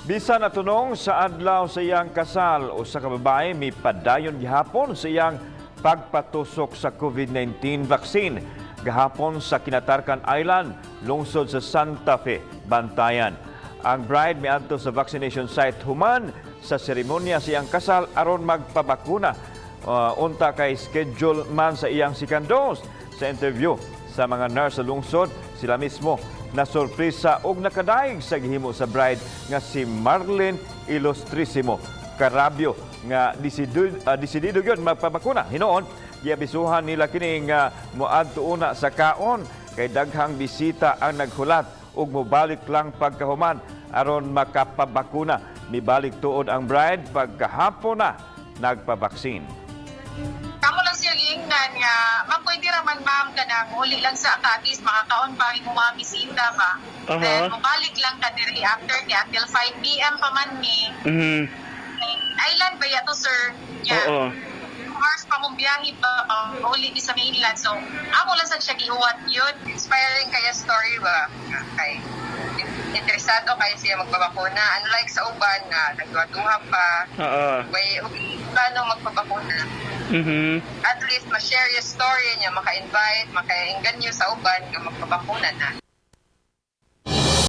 Bisan natunong sa adlaw sa iyang kasal, usa ka babae mipadayon gihapon sa iyang pagpatusok sa COVID-19 vaccine gahapon sa Kinatarkan Island, lungsod sa Santa Fe, Bantayan. Ang bride miadto sa vaccination site human sa seremonya sa iyang kasal aron magpabakuna. Unta kay schedule man sa iyang second dose. Sa interview sa mga nurse sa lungsod, sila mismo na sorpresa og nakadaig sa gihimo sa bride nga si Marlene Ilustrisimo Carabio nga desidido gyud magpabakuna. Hinuon, giabisuhan nila kini nga moadto una sa kaon kay daghang bisita ang naghulat ug mobalik lang pagkahuman aron makapabakuna. Mibalik tuod ang bride pagkahapon na nagpabaksin. Kamo lang siya giingnan nga, "Ma'am, pwede raman, ma'am, kanang uli lang sa Cadiz, makakaon pa imong mga bisita ba." Then mobalik lang ka diri after kay until 5 p.m. pa man ni. Island ba yato, sir? Yeah. Oo. Hours pa mong biyahe ba, uli ni sa mainland. So, amo lang sad siya gihuwat yun. Inspiring kaya story ba kay interesado kayo siya magpabakuna, unlike sa uban nga nagduha pa, may plano magpabakuna. At least ma-share yung story niya, maka-invite, maka-inganyo sa uban nga magpabakuna na.